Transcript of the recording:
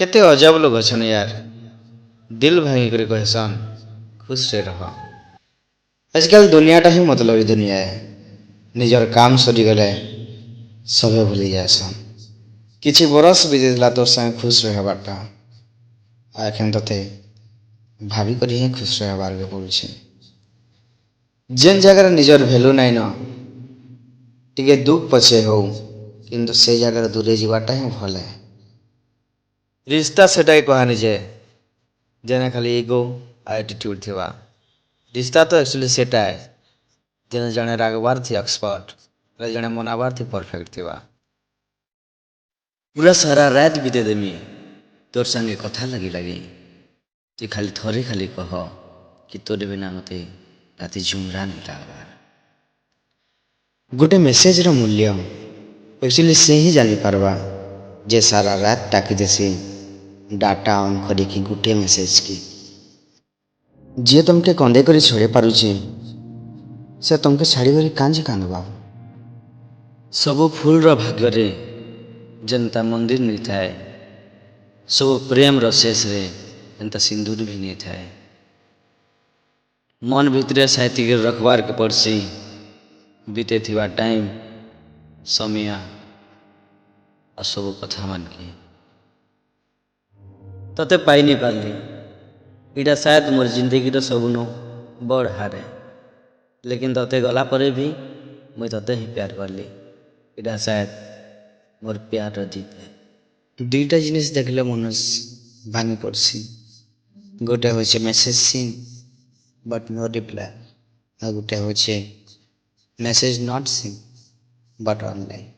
କେତେ ଅଜବ ଲୋକ ଅଛନ୍ ୟାର୍, ଦିଲ୍ ଭାଙ୍ଗିକରି କହେସନ୍ ଖୁସ୍ରେ ରହ। ଆଜିକାଲି ଦୁନିଆଟା ହିଁ ମତଲବୀ ଦୁନିଆ ଏ। ନିଜର କାମ ସରିଗଲେ ସଭେ ଭୁଲି ଯାଏସନ୍। କିଛି ବରଷ ବିତିଥିଲା ତୋର୍ ସାଙ୍ଗେ ଖୁସ୍ ରହେବାର୍ଟା, ଆଉ ଏଖେନ୍ ତତେ ଭାବିକରି ହିଁ ଖୁସ୍ ରହେବାର୍କେ ପଡ଼ୁଛେ। ଯେନ୍ ଜାଗାରେ ନିଜର ଭ୍ୟାଲୁ ନାଇଁନ, ଟିକେ ଦୁଃଖ ପଛେ ହଉ, କିନ୍ତୁ ସେ ଜାଗାରେ ଦୂରେଇ ଯିବାଟା ହିଁ ଭଲ୍ ଏ। ରିସ୍ତା ସେଟାକେ କୁହାନିଯାଏ ଯେନେ ଖାଲି ଇଗୋ ଆଉ ଆଟିଟ୍ୟୁଡ଼୍ ଥିବା। ରିସ୍ତା ତ ଆକ୍ଚୁଆଲି ସେଟା ଏ ଯେନେ ଜଣେ ରାଗବାର୍ ଥି ଏକ୍ସପର୍ଟ ହେଲେ ଜଣେ ମନାବାର୍ ଥି ପରଫେକ୍ଟ ଥିବା। ପୁରା ସାରା ରାତ୍ ବିତେଇଦେମି ତୋର୍ ସାଙ୍ଗେ କଥା ଲାଗି ଲାଗି, ତୁଇ ଖାଲି ଥରେ ଖାଲି କହ କି ତୋର୍ ବିନା ମତେ ରାତି ଝୁମ୍ରା ନାଇଁ ଲାଗ୍ବାର୍। ଗୋଟେ ମେସେଜ୍ର ମୂଲ୍ୟ ଆକ୍ଚୁଆଲି ସେ ହିଁ ଜାନିପାର୍ବା ଯେ ସାରା ରାତ୍ ଟାକିଦେସି ଡାଟା ଅନ୍ କରିକି ଗୁଟେ ମେସେଜ୍କି। ଯିଏ ତମ୍କେ କନ୍ଦେଇ କରି ଛଡ଼େଇ ପାରୁଛେ, ସେ ତମ୍କେ ଛାଡ଼ିକରି କାଁଜେ କାନ୍ଦ୍ବା? ସବୁ ଫୁଲ୍ର ଭାଗ୍ୟରେ ଯେନ୍ତା ମନ୍ଦିର ନେଇଥାଏ, ସବୁ ପ୍ରେମ୍ର ଶେଷରେ ହେନ୍ତା ସିନ୍ଦୁର ବି ନେଇଥାଏ। ମନ୍ ଭିତ୍ରେ ସାଇତିକରି ରଖ୍ବାର୍କେ ପଡ଼୍ସି ବିତେଇଥିବା ଟାଇମ୍, ସମୟ ଆଉ ସବୁ କଥାମାନ୍କେ। ତତେ ପାଇ ନି ପାର୍ଲି, ଇଟା ସାୟଦ୍ ମୋର୍ ଜିନ୍ଦଗିର ସବୁନୁ ବଡ଼୍ ହାର୍ ଏ। ଲେକିନ୍ ତତେ ଗଲା ପରେ ବି ମୁଇଁ ତତେ ହିଁ ପ୍ୟାର୍ କଲି, ଇଟା ସାୟଦ୍ ମୋର୍ ପ୍ୟାର୍ର ଜିତ୍ ଏ। ଦୁଇଟା ଜିନିଷ୍ ଦେଖିଲେ ମନୁଷ୍ ଭାଙ୍ଗି ପଡ଼୍ସି। ଗୋଟେ ହଉଛେ message seen but no reply, ଆଉ ଗୋଟେ ହଉଛେ message not seen but online।